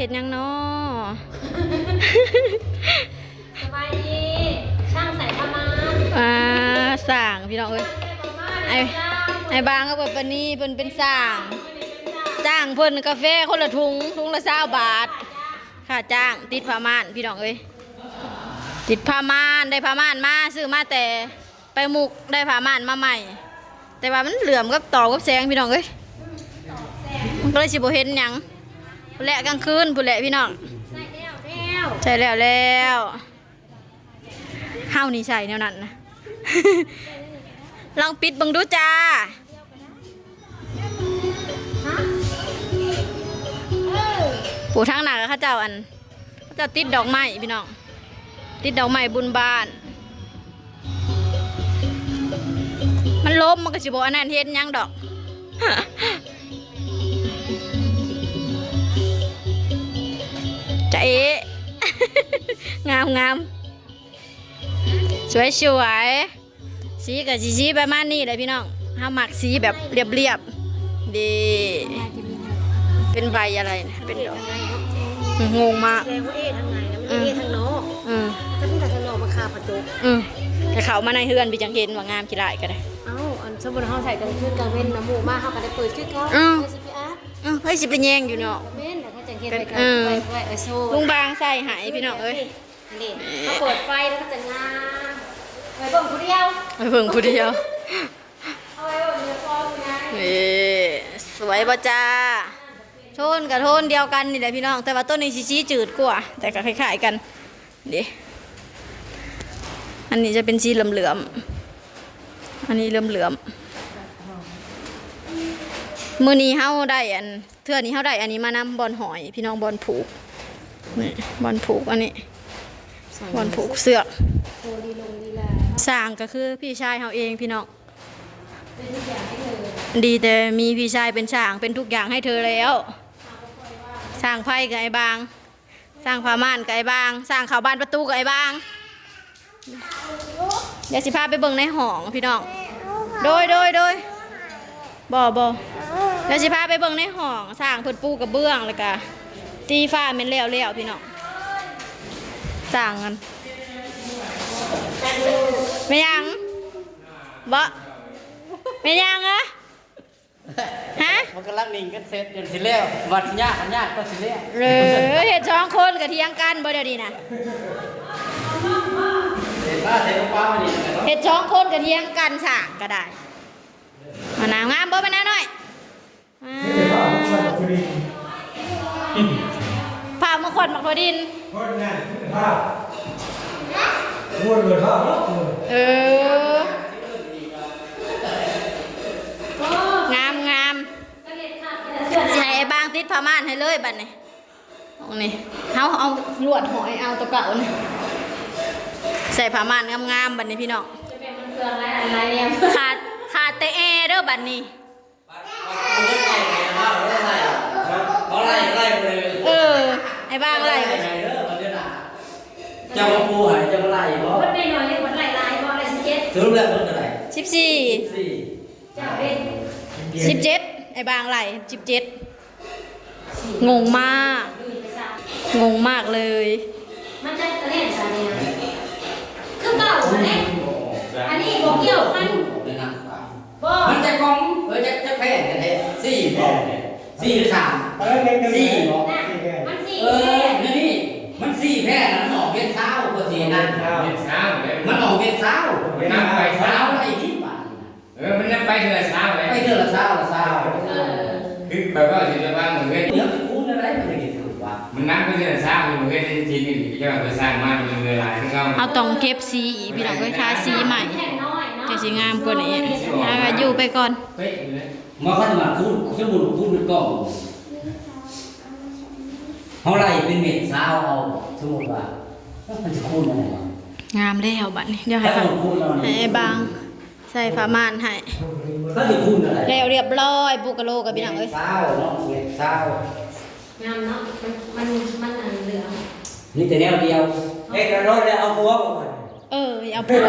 ເຮັດຫຍັງນໍ? ສະບາຍດີ ຊ່າງໃສ່ຜ້າມ່ານ ອ່າ ຊ່າງພີ່ນ້ອງເອີຍ ອ້າຍ ອ້າຍບາງກັບປານີ ເພິ່ນເປັນຊ່າງ ຈ້າງເພິ່ນກາແຟຄົນລະຖົງ ຖົງລະຊາວບາດ ຄ່າຈ້າງ ຕິດຜ້າມ່ານພີ່ນ້ອງເອີຍ ຕິດຜ້າມ່ານ ໄດ້ຜ້າມ່ານມາ ຊື້ມາແຕ່ ໄປມຸກໄດ້ຜ້າມ່ານມາໃໝ່ ແຕ່ວ່າມັນເຫຼື້ອມກັບຕອບກັບແສງພີ່ນ້ອງເອີຍ ມັນກໍເລີຍຊິບໍ່ເຫັນຫຍັງ ພຸ້ນແຫຼະກາງຄືນພຸ້ນແຫຼະພີ່ນ້ອງ ໃສ່ແລ້ວແລ້ວ ໃສ່ແລ້ວແລ້ວ ເຮົານີ້ໃສ່ແນວນັ້ນນະ ລອງປິດເບິ່ງດູຈ້າ ຜູ້ທາງໜ້າເຂົາເຈົ້າ ອັນ ເຂົາເຈົ້າຕິດດອກໄມ້ພີ່ນ້ອງ ຕິດດອກໄມ້ບຸນບ້ານ ມັນລົມ ມັນກໍຊິບໍ່ອັນນັ້ນເຮັດຫຍັງດອກ ຈະເອ ງາມໆ ສວຍໆ ສີກໍຊິສີປະມານນີ້ແຫຼະພີ່ນ້ອງ ເຮົາມັກສີແບບລຽບໆ ເດ້ ເປັນໃບອະໄລນະ ເປັນດອກ ງົງມາກ ແສດງວ່າເອທາງໃນນະ ມັນເອທາງນອກ ອືມ ຖ້າເປັນທາງນອກມັນຄາປະຕູ ອືມ ແຕ່ເຂົ້າມາໃນເຮືອນ ພີ່ຈັ່ງເຫັນວ່າງາມຂີ້ຫຼ້າຍກໍໄດ້ ເອົ້າ ອັນສົມມຸດເຮົາໃສ່ກາງຄືນກາງເວັນນະ ໝູ່ມາເຮົາກໍໄດ້ເປີດຄືເກົ່າ ເອີ ໃຜຊິໄປອັດ ເອີ ໃຜຊິໄປແຍງຢູ່ເນາະ ແມ່ນແຫຼະ ເຂົາຈັ່ງເຮັດໄວ້ ເອີ ໄວ້ ໄວ້ ເອີ ໂຊ ລຸງບາງໃສ່ໃຫ້ພີ່ນ້ອງເອີຍ ນີ້ ເຮົາເປີດໄຟແລ້ວກໍຈະງາມ ໄວ້ເບິ່ງຜູ້ດຽວ ໄວ້ເບິ່ງຜູ້ດຽວ ເອົາໄວ້ເບິ່ງເດີພໍ່ຜູ້ໃຫຍ່ ເອີ ສວຍບໍ່ຈ້າ ໂທນກໍໂທນດຽວກັນນີ້ແຫຼະພີ່ນ້ອງ ແຕ່ວ່າໂຕນີ້ຊິສີຈືດກວ່າ ແຕ່ກໍຄ້າຍໆກັນ ເດ້ ອັນນີ້ຈະເປັນສີເຫຼື້ອມໆ ອັນນີ້ເຫຼື້ອມໆ ມື້ນີ້ເຮົາໄດ້ອັນ ເທື່ອນີ້ເຮົາໄດ້ອັນນີ້ມານຳ ບ່ອນຫ້ອຍ ພີ່ນ້ອງ ບ່ອນຜູກ ນີ້ ບ່ອນຜູກອັນນີ້ ບ່ອນຜູກເຊືອກ ຊ່າງກໍຄືພີ່ຊາຍເຮົາເອງພີ່ນ້ອງ ດີແຕ່ມີພີ່ຊາຍເປັນຊ່າງ ເປັນທຸກຢ່າງໃຫ້ເທີແລ້ວ ຊ່າງໄຟກໍອ້າຍບາງ ຊ່າງຜ້າມ່ານກໍອ້າຍບາງ ຊ່າງເຂົ້າບານປະຕູກໍອ້າຍບາງ ດຽວຊິພາໄປເບິ່ງໃນຫ້ອງພີ່ນ້ອງ ໂດຍ ໂດຍ ໂດຍ ບໍ່ ບໍ່ ດຽວຊິພາໄປເບິ່ງໃນຫ້ອງ ຊ່າງເພິ່ນປູກະເບື້ອງ ແລ້ວກະຕີຝາແມ່ນແລ້ວໆ ພີ່ນ້ອງ ຊ່າງນັ້ນ ແມ່ນຫຍັງ? ບໍ່ ແມ່ນຫຍັງເອີ? ຮະ? ມັນກຳລັງນິ່ງກັນເສັດ ຈົນຊິແລ້ວ ວ່າຊິຍາກ ມັນຍາກກວ່າຊິແລ້ວ ເອີ ເຮັດສອງຄົນກໍຖຽງກັນບໍ່ ດຽວນີ້ນະ ເຮັດມາໃສ່ກະເປົານີ້ ເຮັດສອງຄົນກໍຖຽງກັນ ສ້າງກໍໄດ້ ມານາງາມບໍ່ ແມ່ນາງນ້ອຍ? ອ່າ ພາມາຂວັນໝາກຖົ່ວດິນ ເອີ ງາມໆ ຊິໃຫ້ອ້າຍບາງຕິດຜ້າມ່ານໃຫ້ເລີຍບັດນີ້ ນີ້ ເຮົາເອົາລວດຫ້ອຍເອົາຕົວເກົ່ານີ້ ໃສ່ຜ້າມ່ານງາມໆ ບັດນີ້ພີ່ນ້ອງ ຈະແມ່ນມັນເຄື່ອງຫຼາຍອັນຫຼາຍແນວ ຂາດ ຂາດແຕ່ແອເດີບັດນີ້ ເອີ ອ້າຍບາງໄລ່ ເຈົ້າມາປູໃຫ້ ເຈົ້າມາໄລ່ບໍ່? ເບິດໜ້ອຍໆ ເບິດໄລ່ຫຼາຍບໍ່? ໄລ່ສິບເຈັດ ສະຫຼຸບແລ້ວເບິດເທົ່າໃດ? ສິບສີ່ ສິບສີ່ ເຈົ້າເດ້ ສິບເຈັດ ອ້າຍບາງໄລ່ສິບເຈັດ ງົງມາກ ງງມາກເລີຍ ມັນຈະເຮັດຈັ່ງໃດນະ ຄືເກົ່າຫັ້ນແຫຼະ ອັນນີ້ບໍ່ກ່ຽວກັນ ບໍ່ ມັນຈັກກ່ອງ ເອີ ຈັກ ຈັກແຜ່ນກັນແທ້ ສີ່ບໍ່ ສີ່ຫຼືສາມ ສີ່ບໍ່ ມັນສີ່ ເອີ ແຜ່ນ ນີ້ ນີ້ ມັນສີ່ແຜ່ນ ມັນອອກເວັນຊາວ ກໍຊິນັ້ນ ເວັນຊາວ ມັນອອກເວັນຊາວ ນຳໄປຊາວ ໄດ້ດີບາດນີ້ນະ ເອີ ມັນນຳໄປເທື່ອລະຊາວເລີຍ ໄປເທື່ອລະຊາວ ລະຊາວ ເອີ ຄືຂ້ອຍເວົ້າຊິລະວາງເງິນ ເອີ ມັນນຳໄປເທື່ອລະຊາວ ເງິນຊິມີ ເຈົ້າໄປສ້າງມາ ມັນເຫຼືອຫຼາຍຄືເກົ່າ ເຮົາຕ້ອງເກັບສີອີກ ພີ່ນ້ອງເອີຍ ທາສີໃໝ່ ຈັ່ງຊິງາມກວ່ານີ້ ຫາຢູ່ໄປກ່ອນ ມາຄັນມາຄູນ ສົມມຸດຄູນເປັນກ້ອງ ເຮົາໄລ່ເປັນເມັດຊາວເອົາ ສົມມຸດວ່າ ມັນຊິຄູນອັນໃດວະ ງາມແລ້ວບັດນີ້ ດຽວໃຫ້ ໃຫ້ອ້າຍບາງໃສ່ຜ້າມ່ານໃຫ້ ມັນຊິຄູນອັນໃດ ແລ້ວຮຽບຮ້ອຍ ປູກະໂລກັນ ພີ່ນ້ອງເອີຍ ຊາວເນາະ ເມັດຊາວ ງາມເນາະ ມັນ ມັນ ມັນອັນເຫຼືອ ມີແຕ່ແນວດຽວ ເຮັດແລ້ວເນາະ ແລ້ວເອົາຜົວບໍ່? ເອີ ເອົາຜົວ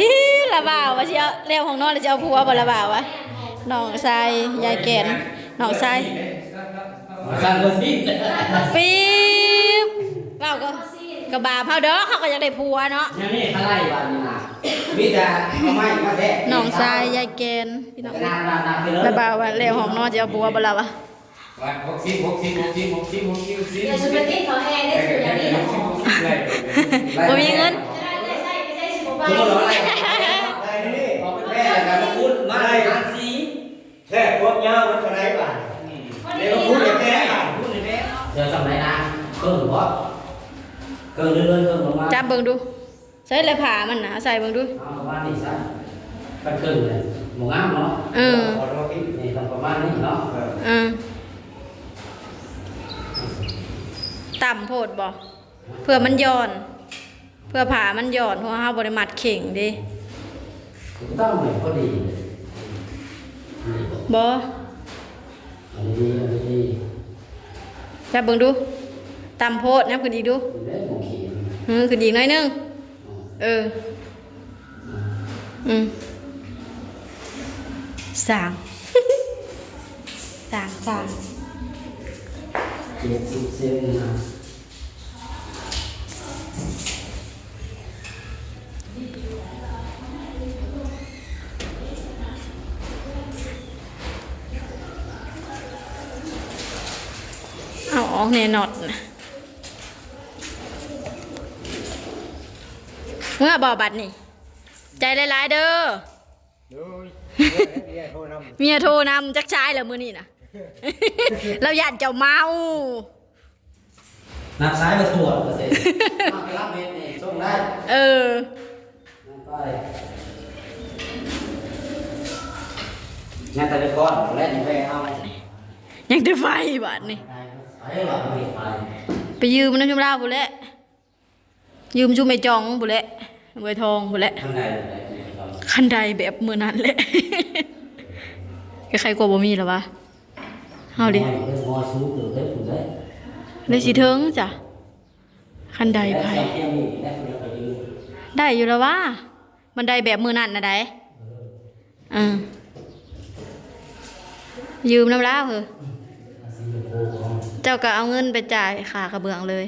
ອີ່ ລະບ່າວວ່າຊິເອົາ ແລ້ວຫ້ອງນອນແລ້ວຊິເອົາຜົວບໍ່ ລະບ່າວວ່າ ນ້ອງຊາຍຍາຍແກ່ນ ນ້ອງຊາຍ ສາມຄົນຊີ້ ປີບ ເວົ້າກໍ ກໍບາບເຮົາດອກ ເຮົາກໍຢາກໄດ້ຜົວເນາະ. ຍັງມີຄາໄລບາດນີ້ນະ ມີແຕ່ເອົາໄມ້ມາແທະ ນ້ອງຊາຍຍາຍແກນ ພີ່ນ້ອງເອີຍ. ລະບ່າວວ່າແລ້ວຫ້ອງນອນ ຊິເອົາຜົວບໍ່ລະວະ? ຫົກສິບ ຫົກສິບ ຫົກສິບ ຫົກສິບ ຫົກສິບ ດຽວຊິໄປຕິດເຂົາແຮ່ເດີ້ ຄືຢ່າງນີ້ນະ. ບໍ່ມີເງິນ ຈະໄດ້ເອື້ອຍໃຊ້ໄປໃຊ້ຊິບໍ່ໄປ ໄດ້ນີ້ ເອົາໄປແຜ່ແລ້ວກໍມາຄູນມາຫານສີ່ ແທ້ ຄວາມຍາວມັນເທົ່າໃດບາດນີ້? ອືມ ແລ້ວມາຄູນໃຫ້ແຜ່ບາດ ຄູນໃຫ້ແຜ່ ເສືອສ່ຳໃດນາ? ເຄິ່ງບໍ່? ເຄິ່ງເລື່ອນໆ ເຄິ່ງລົງມາ ຈັບເບິ່ງດູ. ໃສ່ແລ້ວຜ້າມັນນະ ເອົາໃສ່ເບິ່ງດູ. ເອົາປະມານນີ້ຊະ ຄັນເຄິ່ງເລີຍບໍ່ງາມເນາະ. ເອີ ນີ້ຕ້ອງປະມານນີ້ເນາະ. ເອີ ຕ່ຳໂພດບໍ່? ເພື່ອມັນຢ່ອນ ເພື່ອຜ້າມັນຢ່ອນ ເພາະວ່າເຮົາບໍ່ໄດ້ມັດເຄັ່ງເດ້. ຕ້ອງໃຫ້ພໍດີ ບໍ່ ອັນນີ້ ອັນນີ້ ຈັບເບິ່ງດູ ຕ່ຳໂພດ ຍັບຂຶ້ນອີກດູ. ເອີ ຂຶ້ນອີກໜ້ອຍໜຶ່ງ. ເອີ ອືມ ສ້າງ ສ້າງ ສ້າງ ເຈັດສິບເຊັນນະ. ເອົາອອກແນ່ ນັອດນະ. ເມື່ອບໍ່ບັດນີ້ ໃຈຫຼາຍໆເດີ. ໂດຍ ເມຍໂທນຳ ເມຍໂທນຳ ຈັກຊາຍແລ້ວມື້ນີ້ນະ. ລາວຢ້ານເຈົ້າເມົາ. ນັບສາຍມາທວດວ່າຊັ້ນ ມາໄປຮັບເມັດນີ້ສົ່ງໄດ້. ເອີ ຍັງໄປ ຍັງແຕ່ໄປກ່ອນແລ່ນໄປເອົາ ຍັງແຕ່ໄຟບາດນີ້. ໄປວ່າບໍ່ເຮັດໄປ ໄປຢືມນຳຊຸມລາວພຸ້ນແຫຼະ ຢືມຊຸມໄອ້ຈ່ອງພຸ້ນແຫຼະ ເອື້ອຍທອງພຸ້ນແຫຼະ. ຄັນໄດ ຄັນໄດແບບມື້ນັ້ນແຫຼະ ກໍໄຄກວ່າບໍ່ມີລະວະ. ເຮົາເດ ງອຍ ງອຍສູງເຕີບເດ້ພຸ້ນເດ້ ໄດ້ຊິເຖິງຈ້ະ ຄັນໄດໄຜ ໄດ້ຢູ່ລະວະ ມັນໄດ້ແບບມື້ນັ້ນນະໃດ. ເອີ ຢືມນຳລາວເຮີ ເຈົ້າກໍເອົາເງິນໄປຈ່າຍຄ່າກະເບື້ອງເລີຍ.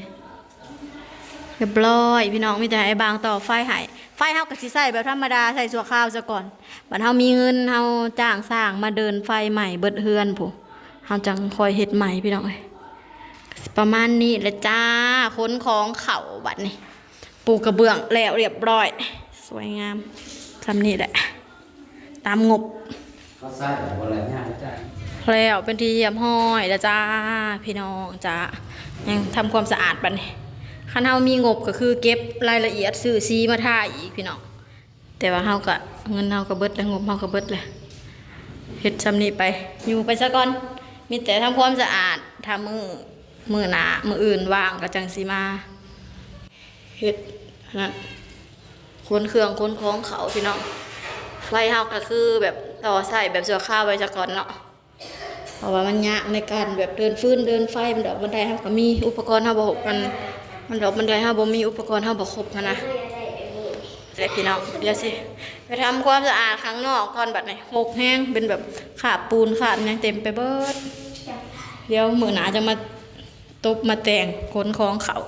ຮຽບຮ້ອຍພີ່ນ້ອງ ມີແຕ່ໃຫ້ອ້າຍບາງຕໍ່ໄຟໃຫ້. ໄຟເຮົາກໍຊິໃຊ້ແບບທຳມະດາ ໃຊ້ຊົ່ວຄາວຊະກ່ອນ. ບັດເຮົາມີເງິນ ເຮົາຈ້າງຊ່າງມາເດີນໄຟໃໝ່ເບິດເຮືອນພຸ້ນ ເຮົາຈັ່ງຄ່ອຍເຮັດໃໝ່ພີ່ນ້ອງເອີຍ. ປະມານນີ້ແຫຼະຈ້າ ຂົນຂອງເຂົ້າບັດນີ້. ປູກະເບື້ອງແລ້ວຮຽບຮ້ອຍ ສວຍງາມ ສ່ຳນີ້ແຫຼະ ຕາມງົບ. ເຂົາໃຊ້ບໍ່ແລ້ວຍາກຈັກ ແລ້ວເປັນທີ່ຮຽບຮ້ອຍແລ້ວຈ້າ ພີ່ນ້ອງຈ້າ. ຍັງທຳຄວາມສະອາດບັດນີ້ ຄັນເຮົາມີງົບກໍຄືເກັບລາຍລະອຽດ ຊື້ສີມາທາອີກພີ່ນ້ອງ. ແຕ່ວ່າເຮົາກໍ ເງິນເຮົາກໍເບິດແລ້ວ ງົບເຮົາກໍເບິດແລ້ວ. ເຮັດສ່ຳນີ້ໄປ ຢູ່ໄປຊະກ່ອນ ມີແຕ່ທຳຄວາມສະອາດ. ຖ້າມື້ ມື້ໜ້າ ມື້ອື່ນວ່າງກໍຈັ່ງຊິມາເຮັດນັ້ນ ຂົນເຄື່ອງຂົນຂອງເຂົ້າພີ່ນ້ອງ. ໄຟເຮົາກໍຄືແບບຕໍ່ໃຊ້ແບບຊົ່ວຄາວໄວ້ຊະກ່ອນເນາະ ເພາະວ່າມັນຍາກໃນການແບບເດີນຟືນເດີນໄຟ. ບັນດອກບັນໄດເຮົາກໍມີ ອຸປະກອນເຮົາບໍ່ຄົບ ມັນ ບັນດອກບັນໄດເຮົາບໍ່ມີ ອຸປະກອນເຮົາບໍ່ຄົບຫັ້ນນະ. ແລ້ວພີ່ນ້ອງ ດຽວຊິໄປທຳຄວາມສະອາດຂ້າງນອກກ່ອນບັດນີ້ ຮົກແຮງ ເປັນແບບຄາບປູນຄາບຫຍັງເຕັມໄປເບິດ. ດຽວມື້ໜ້າຈະມາຕົບມາແຕ່ງຂົນຂອງເຂົ້າ.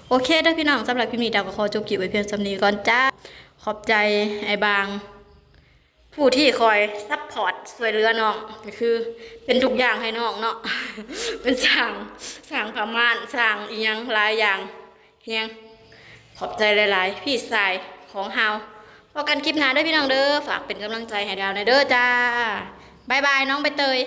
ໂອເຄເດີພີ່ນ້ອງ ສຳລັບຄລິບນີ້ດາວກໍຂໍຈົບຄລິບໄວ້ພຽງສ່ຳນີ້ກ່ອນຈ້າ. ຂອບໃຈອ້າຍບາງ ຜູ້ທີ່ຄອຍຊັບພອດຊ່ວຍເຫຼືອນ້ອງ ກໍຄືເປັນທຸກຢ່າງໃຫ້ນ້ອງເນາະ ເປັນຊ່າງ ຊ່າງຜ້າມ່ານ ຊ່າງອີ່ຫຍັງຫຼາຍຢ່າງແຮງ. ຂອບໃຈຫຼາຍໆ ພີ່ຊາຍຂອງເຮົາ. ພໍ້ກັນຄລິບໜ້າເດີພີ່ນ້ອງເດີ ຝາກເປັນກຳລັງໃຈໃຫ້ດາວແດ່ເດີຈ້າ. ບາຍບາຍ ນ້ອງໃບເຕີຍ.